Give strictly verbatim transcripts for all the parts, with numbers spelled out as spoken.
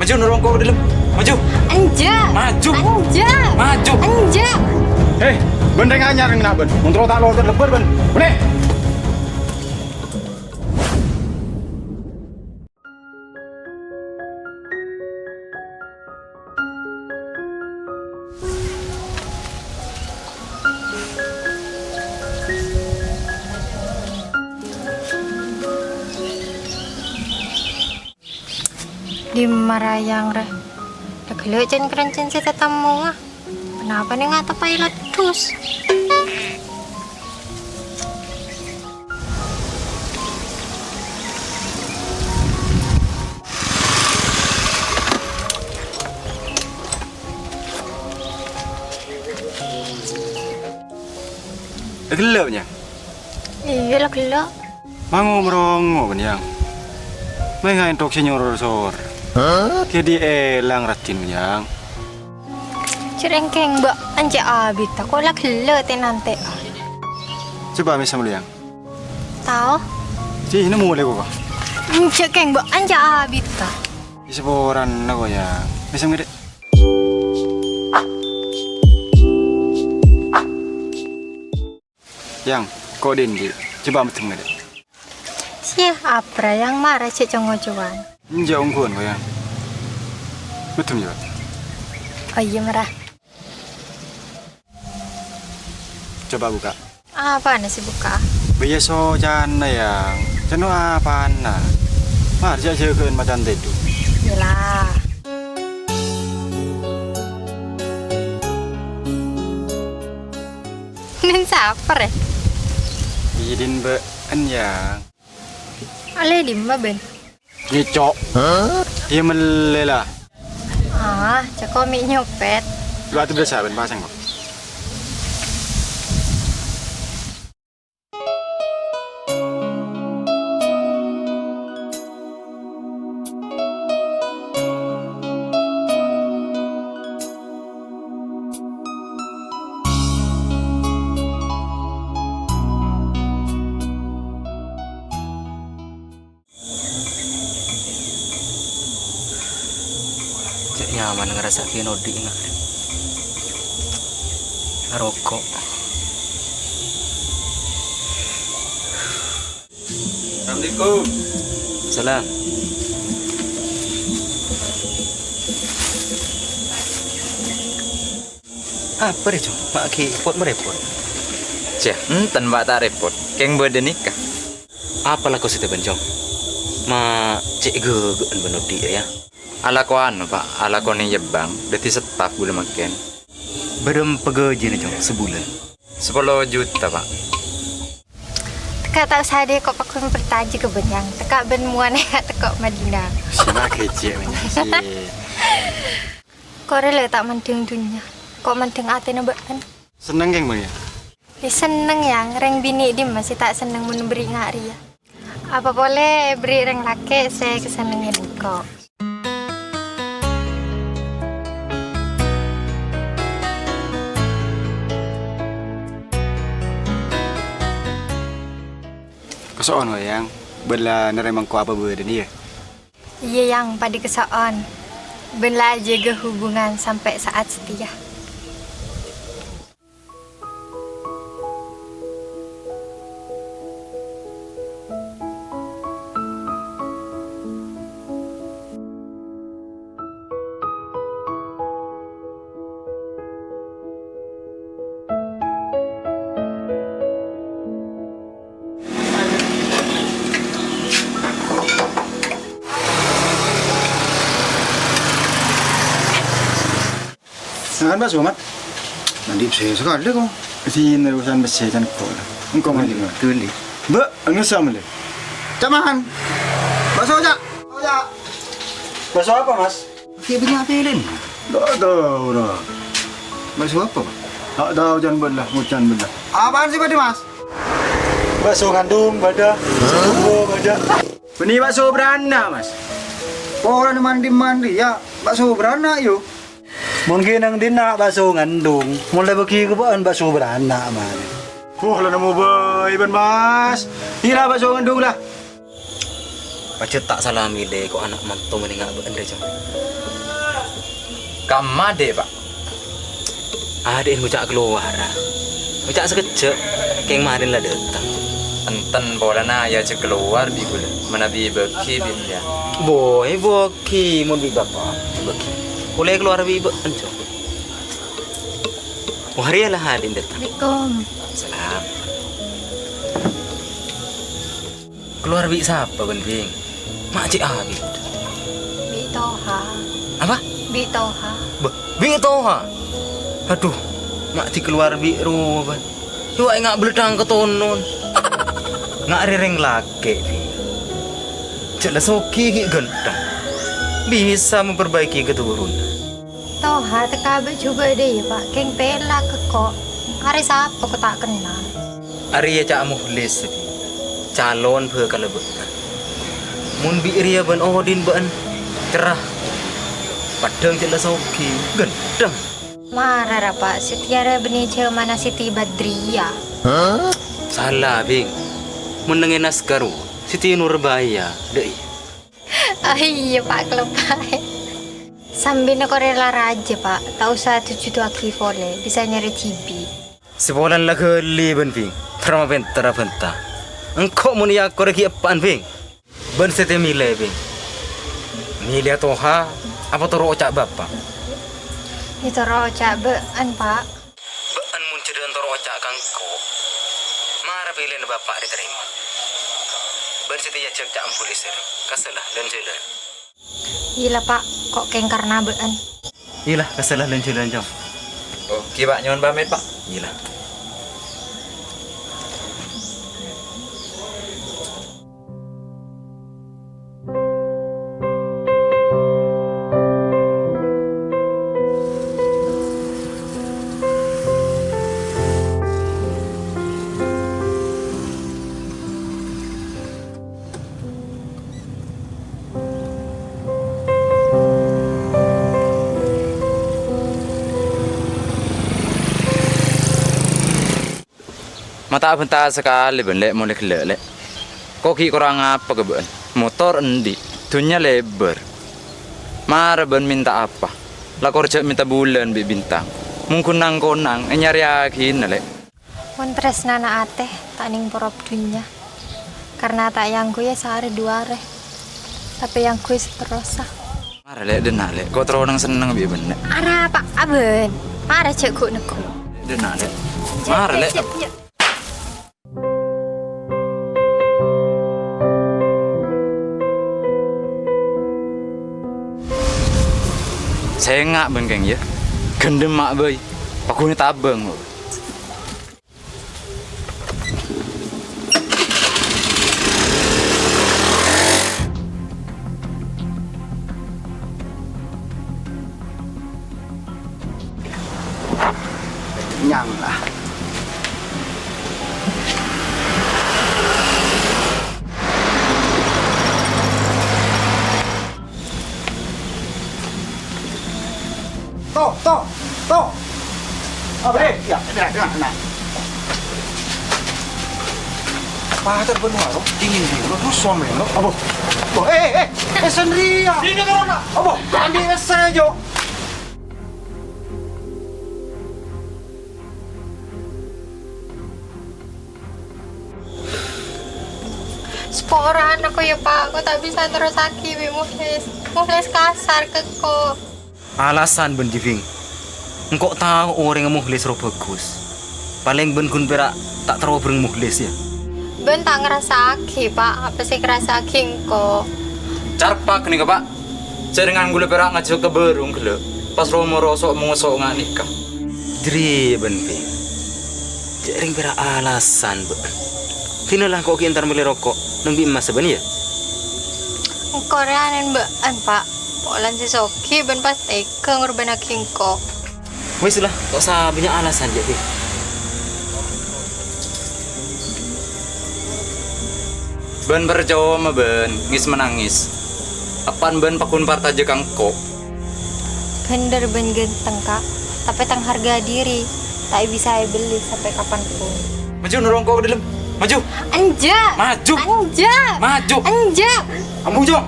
Maju, noro' engko' ka dâlem. Maju. Enjâ'. Maju. Enjâ'. Maju. Enjâ'. He, bân rèng anyar nèng na' bân. Mon terro ta' lo' ta' lebbâr bân. Bânnè. Dimma ra Yang rè? Dhâgghâlâ cèn-kerèncèn sè tatemmowa. Ponapa nèng ateppa èleddhus? Ghellâ', Nyang? Iyâ, la ghellâ'. Mango-merongo, bân, Yang. Mènga ènthok sè nyor-sor. Hah? Dhâddhi èlang raddhin, Yang. Jhâ' rèng kèng bâ' enjâ' abiddhâ, ko' la ghellâ' tè-nantè'a. Coba mèsa molè, Yang. Tao. Sè nemmo molè ko'. Enjâ' kèng bâ' enjâ' abiddhâ. Saporana ko', Yang. Mèsa ngèdhek. Yang, ko' dhin, Di'. Coba meddhem ngèdhek. Siyah, apa ra Yang mara cè' co-ngocowan? Enjâ' ongghuwân ko', Yang. Meddhem, coba. Oh iyâ, mara. Coba buka. Apana sè buka? Bâjâ socana, Yang. Cèno apana? Mara jâ-, jâgâ'ân macan tèdung. Iyâ la. Nin sapa, rè? Iyâ, dhin bâ'en, Yang. Ollè dimma, bân? Ngèco'. Iyâ, mellè, la. Ah, cako' mè' nyopèt. Lu adu berasa, bân, pasang, kok. Cè' nyaman ngarassa kèya nodi' nga' arè. Aroko'. Assalamualaikum. Salam. Apa rè, Cong? Ma' ghi' pot-marèpot? Cè', enten, Pak, ta' rèpot. Kèng bâdâ nèka. Apa lako sè tebân, Cong? Ma' cè' ghâghâ'ân bân odi' rèya. Alako anu, Pak, alako nèyèbbâng, dhâddhi staf bulâ mangkèn. Bârâmpa ghâjina, Cong, sabulân? Sapolo juta, Pak. Tekka' ta' osa dhi, ko' paghun parcajâ ka bân Yang. Tekka' bân mowana tekka' Madinah. Sè ma' kèjè', bân Yang, sè. Ko' rè la ta' mandeng dhunnya. Ko' mandeng atèna bâ'en. Senneng, kèng, bân Yang? È, senneng, Yang. Rèng binè' dimma sè ta' senneng mon èberri' nga' rèya? Apa polè èberri' rèng lakè' sè èkasennengngè engko'? Kaso'on, Wayang. Bâ'en la narèma engko' apa bâdâna, yâ? Iyâ, Yang, padâ kaso'on. Bâ'en la ajâgâ hubungan sampè' saat setia. Jangan, Pak Somad. Nanti saya sekali kok. Di nerusan besi kan kok. Engkau mandi, Mas. Tuli. Mbak, enggak sama deh. Cak mangan. Bakso, Cak. Oh, Cak. Bakso apa, Mas? Pakai banyak pilih. Nggak tahu, dah. Bakso apa, Pak? Nggak tahu, jangan belah, jangan belah. Apaan sih, Pak Dimas? Bakso ngandung, bâdâ. Bakso jumbo, bâdâ. Bânnè bakso bârâna, Mas. Polana mandi-mandi, ya. Bakso bârâna, yo. Mon ghi' neng dinna' bakso ngandung, mon la bâgi ka bâ'en bakso bârâna, man. Wah, la nemmo bhâi bâ'en, Mas. Iyâ la bakso ngandung la. Pajhât ta' sala mèlè ko' ana' manto mènènga' bâ'na, Cong. Ka'emma, Dhi', Pa'? Adhi'en ngoca' kalowara. Ngoca' sakejjhâ', kèng marèn la dâteng. Enten polana èajhâk kalowar bi' ghulâ, manabi bâgi bi' iyâ. Boy, bâgi, mon bi' bapa', bâgi. Ollè kalowar bi' bâ'en, Cong. Wah, rèya la adhi'en dâteng. Assalamualaikum. Salam. Kalowar bi' sapa bâ'en, Bhing? Ma' cè' abit. Bi' Toha. Apa? Bi' Toha. Bâh, bi' Toha? Adhu, ma' dikalowar bi' rowa bâ'en. Yâ, enga' bellâddhâng katonon. Nga' rèya rèng lakè', Bhing. Jhâ' la soghi ghi' ghântheng. Bisa memperbaiki keturunan. Toha tekka bâ' jhubâ' dâ' iyâ, Pa'. Kèng pèlak kèko. Arè sapa ko' ta' kennal. Arèya ca' Mukhlis, Bi. Calon bhâkalla bâ'na. Mon bi' rèya bân odhi'na bâ'en, cerra. Paddhâng jhâ' la soghi, ghântheng. Mara ra, Pa', satèya rèya bânnè jhâmanna Siti Badriyah. Sala, Bhing. Mon neng è naskah rowa, Siti Nurbaya, dâ' iyâ. Ah, iyâ, Pa', kalebbhâi. Sambina korè la rajâ, Pa'. Ta' osa èjhudhuwaghi polè, bisa nyarè dhibi'. Sè polana la ghâli bâ'en, Bhing. Terro mapènter abânta. Engko' mon èakorè ghi' eppa'an, Bhing. Bâ'en sè tè mèlè, Bhing. Mèlèya Toha, apa toro' oca' bapa'? Yâ, toro' oca' bâ'en, Pa'. Bâ'en mon jhâ' dâ' toro' oca' ka engko', mara pèlèna bapa' rè tarèma. Bâ'en sè tè èajhâk ca' Embu Lèsèr, ka sala lan-jhâlan. Iyâ la, Pa', ko' kèng karna bâ'en. Iyâ la, ka sala lan-jhâlan, Cong. Oke, Pa', nyo'on pamit, Pa'. Iyâ la. Ma' ta' abânta sakalè bâ'en, Lè', molè ghellâ', Lè'. Ko' ghi' korang apa ka bâ'en? Motor andi', dhunnya lèbâr. Mara bâ'en mènta apa? La kor jhâ' mènta bulân bi' bintang. Mon ghun nang-konang, ènyarèyaghina, Lè'. Mon tarèsnana atè, ta' nèng porop dhunnya. Karna ta' èangghuy sahari du arè, tapè èangghuy saterrossa. Mara, Lè', dânna', Lè'. Ko' terro nang-senneng bi' bâ'en, Lè'. Arapa, abân? Mara jhâ' ghu'-neggu'. Dânna', Lè'. Mara, Lè'. Jhâ', jhâ'. Sènga' bâ'en, kèng, yâ. Ghendhem ma' bhâi. Paghunè tabâng, lo. Nyang lah. To, to, to. Apa, Dek? Ya, ya, ya, nah. Pacar bân waro, dingin dingin, terus suami lo. Apa? Oh, eh, eh, eh, Sandria. Sini, Corona. Apa? Tadi essay, Jo. Saporana ko' ya, Pa', ko' ta' bisa nerrossaghi bi' Mukhlis. Mukhlis kasar ka ko'. Alasan bân jâ, Bing. Engko' tao orèngnga Mukhlis rowa bhâghus. Palèng bân ghun pèra' ta' terro bhâreng Mukhlis, ya. Bân ta' ngrassaaghi, Pa', apa sè èkarassaaghi engko'. Carpa' ghânèka, Pa'. Jhâ' rèng kaulâ pèra' ngajhâk ka bârung ghellâ', pas ro-moro so'-mongoso' nga' nèka. Jârèya bân, Bing. Jhâ' rèng pèra' alasan bâ'na. Dinala engko' ghi' entar mellè roko' neng bi' emmas bân, ya? Engko' rèya anèn bâ'na, Pa'. Polana sè soghi bân pas tèghâ ngorbhânnaghi engko'. Wis la, ta' osa bânnya' alasan, jhâ', Bing. Bân parcoma bân ngis-menangis. Eppa'na bân pagghun parcajâ ka engko'. Bhender bân ghânteng, Ka'. Tapè tang harga diri ta' bisa èbelli sampè' kapanpon. Maju, noro' engko' ka dâlem. Maju. Enjâ'. Maju. Enjâ'. Maju. Enjâ'. Ambu, Cong!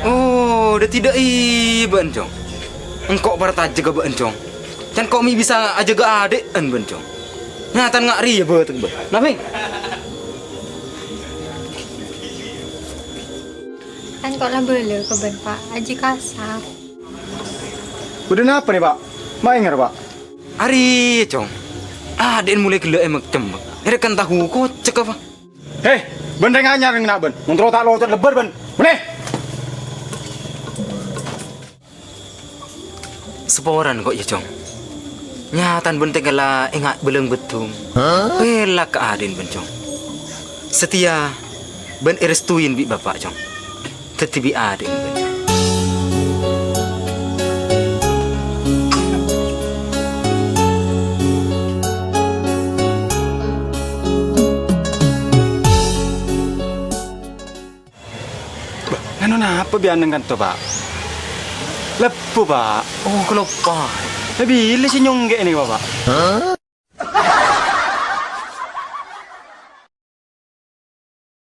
Oh, dhâddhi dhâ' iyâ bâ'na, Cong. Engko' partajâ ka bâ'na, Cong. Can ko' mè' bisa ajâgâ adhi'na bâ'na, Cong. Nyatana nga' rèya bâteng bâ'na. Napè? Kan ko' la bâlâ ka bâ'na, Pa'. Ajjhi kasar. Bâdâ napa nè, Pa'? Ma' èngara, Pa'. Arèya, Cong. Adhi'na molaè ghellâ' è mek-cemmek. Èrèkan tahu kocek apa? He, bâ'na rèng anyar nèng na' bâ'na. Mon terro ta' locot lebbâr bâ'na. Mènè! Saporana ko' iyâ, Cong. Nyatana bâ'na tèngghâl ènga' bâlâng bheddhung. Hah? Pèlak ka adhi'na bâ'na, Cong. Satèya bâ'na èrèstowin bi' bapa', Cong. Dhâddhi bi' adhi'na bâ'na. Bâh, nganu napa bi' anèng kanto, Pa'? Lebbhu, Pa'. Oh, kaloppaè. Bilâ sè nyongghe' nèka, Pa'?